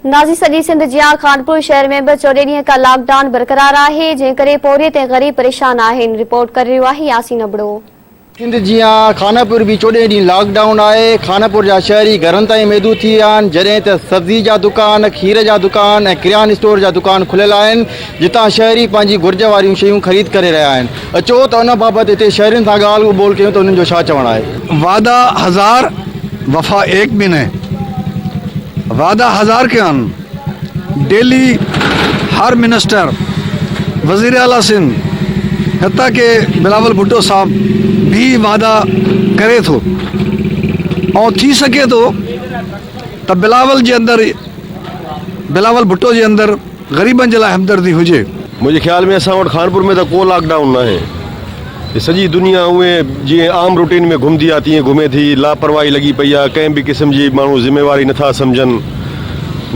نازي سڄي سنڌ جيان خانپور شهر ۾ به 14 ڏينهن کان لاڪ ڊائون برقرار آهي، جنهن ڪري پورهيت ۽ غريب پريشان آهن، رپورٽ ڪري رهيو آهي ياسين ابڙو. سنڌ جيان خانپور به 14 ڏينهن لاڪ ڊائون آهي، خانپور جا شهري گهرن تائين محدود ٿي ويا آهن، جڏهن ته سبزي جا دڪان، کير جا دڪان ۽ ڪريان اسٽور جا دڪان کليل آهن، جتان شهري پنهنجي گهرج واريون شيون خريد ڪري رهيا آهن، اچو ته ان بابت هتي شهرين سان ڳالهه ٻولهه ڪيون ته انهن جو ڇا چوڻ آهي. وعده هزار وفا ايڪ به نه وعدا هزار ڪيا آهن ڊيلي هر منسٽر وزير اعليٰ سنڌ حتيٰ ڪي بلاول ڀٽو صاحب به وعدا ڪري ٿو ۽ ٿي سگهي ٿو ته بلاول جي اندر بلاول ڀٽو جي اندر غريبن جي لاء همدردي هجي. منهنجي خيال ۾ اسان وٽ خانپور ۾ ته ڪو لاڪ ڊائون ناهي. هي سڄي دنيا اونئين جيئن عام روٽين ۾ گهمندي آ تيئن گهمي ٿي. لاپرواهي لڳي پئي آ. ڪنهن به قسم جي ماڻهو ذميواري نٿا سمجهن.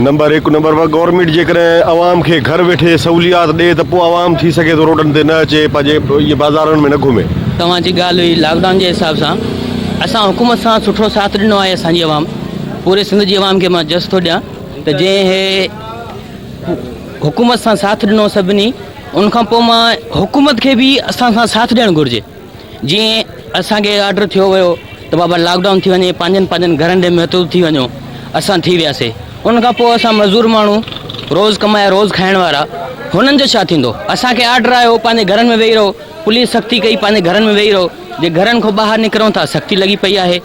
نمبر هڪ نمبر ٻه گورنمينٽ جيڪڏهن عوام کي گهر ويٺي سهوليات ڏي ته پوء عوام ٿي سگهي ٿو روڊن تي نه اچي پنهنجي ائين بازارن ۾ نه گهمي. توهان جي ڳالهه هئي لاڪ ڊائون جي حساب سان اسان حڪومت سان سٺو ساٿ ڏنو آهي اسان جي عوام پوري سنڌ جي عوام کي مان جس ٿو ڏيان ته جنهن هي حڪومت سان ساٿ ڏنو سڀني ان کان پوء مان حڪومت کي به اسان سان ساٿ ڏيڻ گهرجي جيئن اسان کي آرڊر ٿيو ويو ته بابا لاڪ ڊائون ٿي وڃي پنهنجن پنهنجن گهرن ڏي محدود ٿي وڃو اسان ٿي وياسي ان کان پوء اسان مزدور ماڻهو روز ڪمائي روز کائڻ وارا هنن جو ڇا ٿيندو اسان کي آرڊر آيو پنهنجي گهرن ۾ ويهي رهو پوليس سختي ڪئي پنهنجي گهرن ۾ ويهي رهو جي گهرن کان ٻاهر نڪرون ٿا سختي لڳي پئي آهي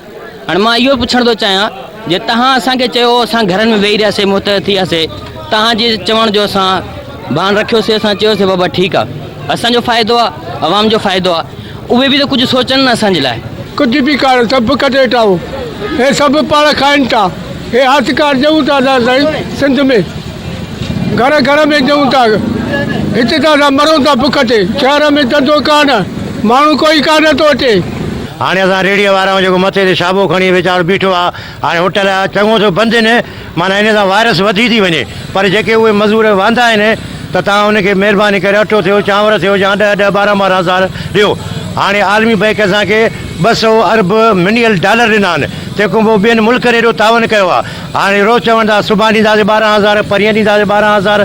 هاڻي مان اهو پڇڻ ٿو چاهيان جي توهان اسان کي چيو اسان گهرن ۾ ويهي رهياسي متحد ٿي وياسي توهان جي چوڻ جو اسان ڀان رکيوسي اسان چيوسي بابا ٺيڪ آ اسان جو فائدو آ عوام جو فائدو آ اهي به ته ڪجهه سوچن نه اسان جي لاء. ڪجهه به ڪانه سڀ ڪٽي ٽائون هي سڀ پاڻ کائن ٿا هي هاٿڪار ڏيون ٿا اسان سائين سنڌ ۾ گهر گهر ۾ ڏيون ٿا هتي ته اسان مرون ٿا بک تي شهر ۾ ڌنڌو ڪانه ماڻهو ڪوئي ڪانه ٿو اچي. هاڻي اسان ريڙهيء وارا آهيون جيڪو مٿي تي شابو کڻي ويچارو بيٺو آ هاڻي هوٽل چڱو ٿيو بند آهن معنيٰ ان سان وائرس وڌي ٿي وڃي پر جيڪي اهي مزور واندا آهن ته توهان ان کي مهرباني ڪري اٽو ٿيو چانور ٿيو يا ڏهه ڏهه ٻارهن ٻارهن هزار ڏيو هاڻي عالمي بئنڪ اسان کي 200 ارب منيل ڊالر ڏنا آهن تنهن کان پوء ٻين ملڪن ايڏو تعاون ڪيو آ هاڻي روز چون ٿا سڀاڻ ڏينداسين 12 هزار پرينء ڏينداسين 12 هزار.